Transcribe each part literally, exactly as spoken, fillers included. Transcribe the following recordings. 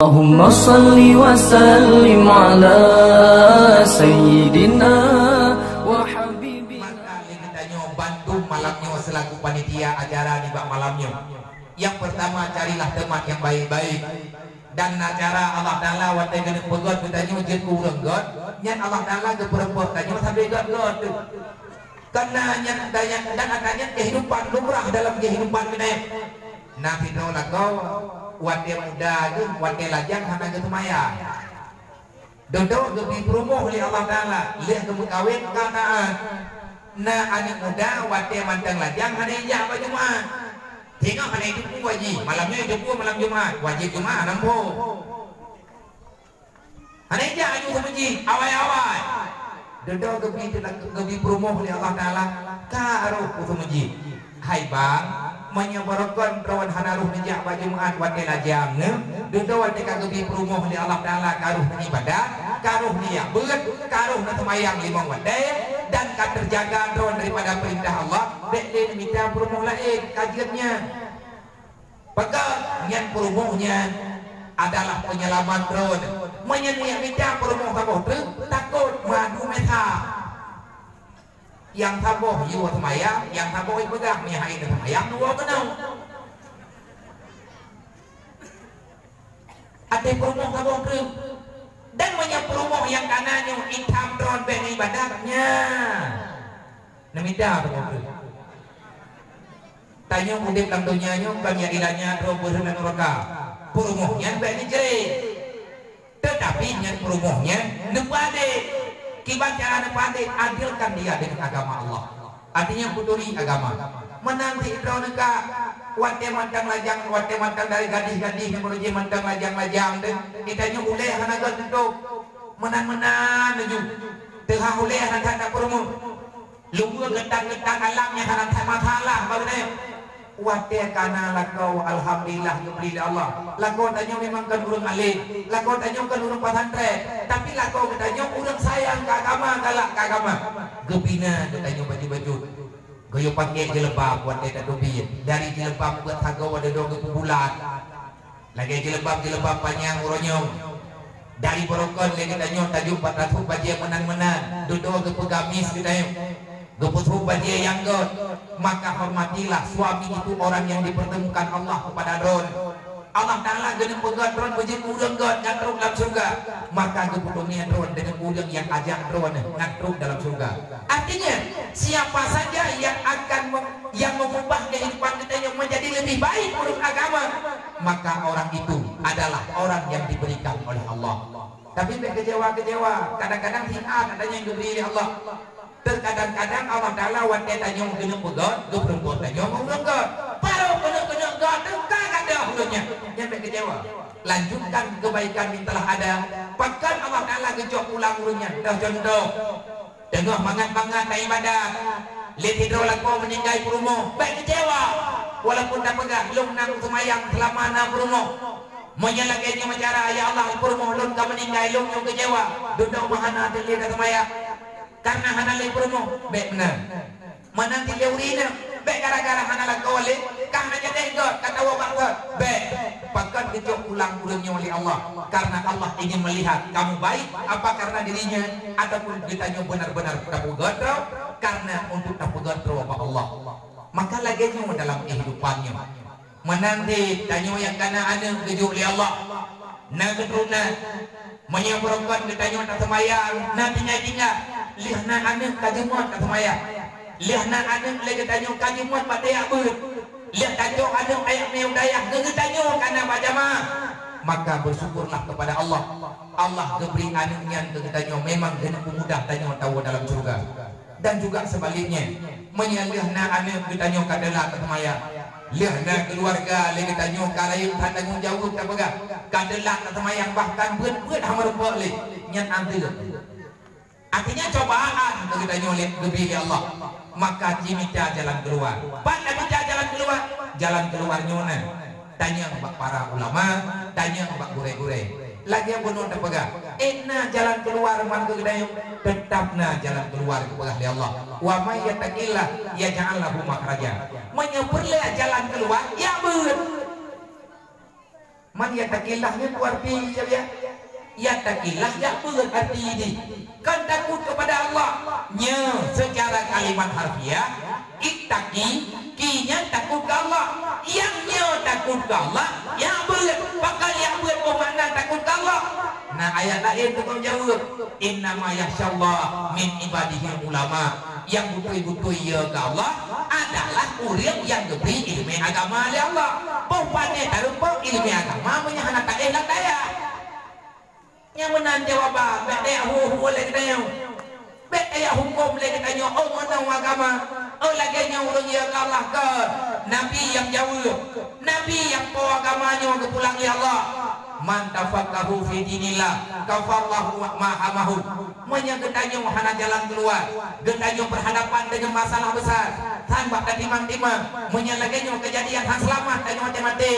Allahumma salli wa sallim ala sayyidina wa habibina. Maka lé geutanyoe bandum malam nyoe selaku panitia acara nibak malam nyoe. Yang pertama, carilah teman yang baik-baik. Dan na cara Allah Taala watée geuneuk peugöt geutanyoe jeuet keu ureuëng göt, nyan Allah Taala geupeureumpok tanyoe sabe göt-göt teuh. Karena nyan, dan nyan, dan ata nyan kehidupan lumrah dalam kehidupan geutanyoe. Na sidroe lakoe, watée muda geuh, watée lajang hana geuseumayang. Dudoe geubi peurumoh lé Allah Taala, lheueh geumeukawen ka taát. Na aneuëk muda watée mantong lajang hana ijak bak Jumat. Singoh hana iteupeu wajéb, malam nyoe iteupeu malam Jumat, wajéb Jumat hana muphom. Hana ijak aju seumeujid, awai-awai. Dudoe geubi, geubi peurumoh lé Allah Taala, ka roh u seumeujid. Hai bang, meunyoe barokon droen hana roh neujak bak Jumat watée lajang, dudoe watée ka geubi peurumoh lé Allah Taala ka roh ibadat, ka roh nijak beuet, ka roh neuseumayang limong watée, dan ka teujaga droen daripada peurintah Allah, bék lé neumita peurumoh laén ka jeuet nyan. Pakon nyan peurumoh nyan adalah penyelamat droen. Meunyoe neujak mita peurumoh saboh treuk, takot madu meusa. Nyang saboh yue seumayang, nyang saboh ipeugah, meunyoe hai seumayang dua keunoe. Até peurumoh saboh treuk. Dan meunyoe peurumoh nyang kana nyoe itam droen bék ibadat, nyan neumita saboh treuk. Tanyoe udeb lam donya nyoe kon nyang ilanya droe beureuna nuraka. Peurumoh nyan bék neujreh. Teutapi nyan peurumoh nyan neupeuadé. Kiban cara neupeuadé, adilkan dia dengan agama Allah. Artinya peuturi agama. Meunan sidroe neuka watée mantong lajang, watée mantong dari gadih-gadih nyang meureuji mantong lajang-lajang deh. Geutanyoe ulée hana geututup. Meunan-meunan laju. Teuhah ulée hana that peurumoh. Luweue geutan-geutan alam nyang hana that masalah bak geutanyoe. Watée kana lakoe, alhamdulillah geubri lé Allah. Lakoe tanyoe memang kon ureuëng além, lakoe tanyoe kon ureuëng pesantren, tapi lakoe geutanyoe ureuëng sayang keu agama, galak keu agama. Geubina geutanyoe bacut-bacut. Geuyue paké jilbab watée tateubiet, dari jilbab peuet sagoe dudoe geupeubulat. Lagée jilbab-jilbab panyang uroe nyoe. Dari barokon lé geutanyoe tajok bak tasôk bajée meunan-meunan, dudoe geupeugamis geutanyoe, geupeusôk bajée nyang göt. Maka hormatilah suami itu orang yang dipertemukan Allah kepada droen. Allah Taala geuneuk peugöt droen beujeuet ureuëng göt nyan trok lam syeuruga. Maka geupeuteumé droen deungon ureuëng nyang ajak droen nyan trok dalam syeuruga. Artinya, siapa saja yang akan mem-, yang mengubah kehidupan geutanyoe menjadi lebih baik menurut agama, maka orang itu adalah orang yang diberikan oleh Allah. Tapi bék keucewa-keucewa, kadang-kadang si A katanya yang diberi oleh Allah. Terkadang-kadang Allah Taala watée tanyoe geuneuk peugöt, geupeureumpok tanyoe ngon ureuëng göt. Baru keuneuk-keuneuk göt, teuka gata ureuëng nyan. Nyan bék keucewa. Lanjutkan kebaikan yang telah ada. Pakon Allah Taala geucok pulang ureuëng nyan. Dah contoh. Teungoh mangat-mangat taibadat, lé sidroe lakoe meuninggai peurumoh, bék keucewa. Walaupun tapeugah, "Lôn na seumayang seulama na peurumoh." Meunyoe lagée nyoe cara, "Ya Allah, peurumoh lôn ka meuninggai, lôn nyoe keucewa." Dudoe meuhana teuh lé ka seumayang. Karena hana lé peurumoh, bék meunan. Meunan cit lé ureuëng inong, bék gara-gara hana lakoe lé, ka hana jadeh göt, ka tawoe bak göt. Bék. Pakon geucok pulang ureuëng nyoe lé Allah? Karena Allah ingin melihat kamu baik apa karena dirinya, ataupun geutanyoe benar-benar tapeugöt droe karena untuk tapeugöt droe bak Allah. Maka lagée nyoe dalam kehidupan nyoe. Meunan cit tanyoe nyang kana aneuëk geujok lé Allah. Na keuturonan, meunyoe barokon geutanyoe taseumayang, na tinggai-tinggai, lheueh na aneuëk ka jimeuet taseumayang. Lheueh na aneuëk lé geutanyoe ka jimeuet bak tajak beuet. Lheueh tacok aneuëk tajak miyueb dayah keu geutanyoe kana bak jamaah. Maka bersyukurlah kepada Allah. Allah geubri aneuëk nyan keu geutanyoe memang geuneuk peumudah tanyoe tawoe dalam syeuruga. Dan juga sebaliknya, meunyoe lheueh na aneuëk geutanyoe ka teulat taseumayang, lheueh na keuluwarga lé geutanyoe ka rayeuk that tanggong jaweueb tapeugah, ka teulat taseumayang bahkan beuet-beuet hana meurumpok lé, nyan anteuk. Artinya cobaan keu geutanyoe lé, geubri lé Allah, maka jimita jalan keuluwa. Pat tajimita jalan keuluwa? Jalan keuluwa nyoe na. Tanyong bak para ulama, tanyong bak gurée-gurée. Lagée bunoe tapeugah, "Eh, na jalan keuluwa man keu geutanyoe?" Teutap na jalan keuluwa geupeugah lé Allah, "Wa may yattaqillah yaj'al lahu makhraja." Meunyoe peureulée jalan keuluwa, ya beuet. Man yattaqillah nyan peue arti jih, ya? Yattaqillah jak beuet arti jih. Kan takut kepada Allah. Nyoe secara kalimat harfiah, ittaqi, ki nyan takut keu Allah. Nyang nyoe takut keu Allah, jak beuet. Pakon jak beuet boh makna takut keu Allah? Na ayat laén tukang jaweueb. Innama yakhsyallaha min ibadihil ulama. Nyang beutôi-beutôi yö keu Allah adalah ureuëng nyang geubri iéleumé agama lé Allah. Boh pané tarumpok iéleumé agama meunyoe hana taéh lam dayah. Nyang meunan jawaban, bék tajak hu-hu lé geutanyoe. Bék tajak huköm lé geutanyoe, oh, meunoe agama, oh, lagée nyoe ureuëng yö keu Allah kön. Nabi nyang jaweueb. Nabi nyang po agama nyoe geupulang lé Allah. "Man tafaqqahu fi dinillah, kafallahu ma hamahu." Meunyoe geutanyoe hana jalan keuluwa, geutanyoe berhadapan dengan masalah besar, tan bak tatimang-timang. Meunyoe lagée nyoe keujadian, han seulamat tanyoe maté-maté,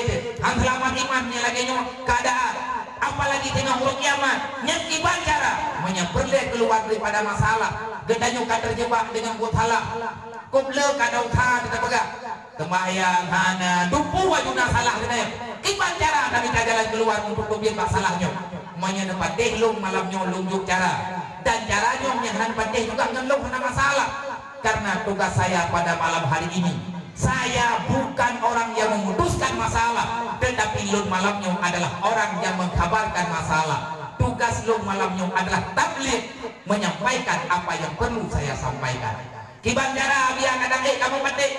han seulamat iman meunyoe lagée nyoe keuadaan. Apalagi teungoh uroe kiamat, nyan kiban cara meunyoe peureulée keuluwa daripada masalah, geutanyoe ka teujebak dengan buet salah. Kop le ka dosa teupeugah. Seumbahyang hana, dumpeue aju na salah keunoe. Kiban cara tamita jalan keuluwa untuk teubiet bak salah nyoe? Meunyoe neupatéh lôn malam nyoe lôn jok cara. Dan cara nyoe nyang hana patéh juga ngon lôn hana masalah. Karena tugas saya pada malam hari ini, saya bukan orang yang memutuskan masalah, tetapi lôn malam nyoe adalah orang yang mengkhabarkan masalah. Tugas lôn malam nyoe adalah tabligh, menyampaikan apa yang perlu saya sampaikan. Kiban cara biar kadang ék kamoe patéh.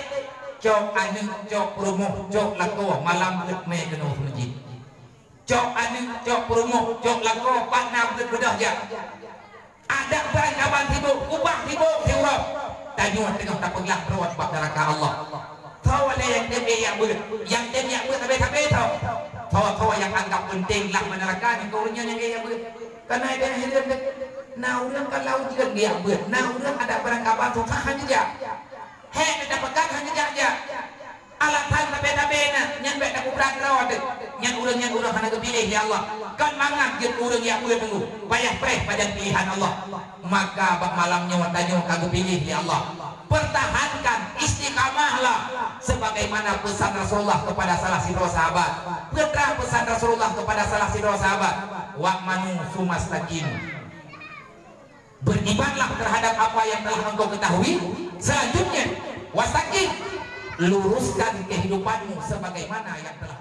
Cok aneuk, cok peurumoh, cok lakoe, malam beuet mé keunoe meuseujid. Cok aneuk, cok peurumoh, cok lakoe, pat na beuet beudôh jak. Adak barangkaban sibôk, kubah sibôk siuroe. Tanyoe teungoh tapeuglah rot bak neuraka Allah. Tho lé nyang tem jak beuet, nyang tem jak beuet sabe-sabe tho. Tho-tho nyang anggap peunteng lah bak neuraka nyan keu ureuëng nyan nyang jak beuet. Kana ideh hireuen deh. Na ureuëng kalau jeuet geujak beuet, na ureuëng adak barangkaban susah han jijak. Hék teupeugah han jijak-jak. Alasan sabe-sabe na, nyan bék takubra keudroe teuh. Nyan ureuëng, nyan ureuëng hana geupiléh lé Allah. Kon mangat jeuet ureuëng jak beuet teungku, payah preh pajan piléhan Allah. Maka bak malam nyoe tanyoe ka geupiléh lé Allah. Pertahankan istiqamahlah sebagaimana pesan Rasulullah kepada salah sidroe sahabat. Peue treuk pesan Rasulullah kepada salah sidroe sahabat? "Wa'malu tsumma staqimu." Berimanlah terhadap apa yang telah engkau ketahui. Selanjutnya, "Wastaqim." Luruskan kehidupanmu sebagaimana yang telah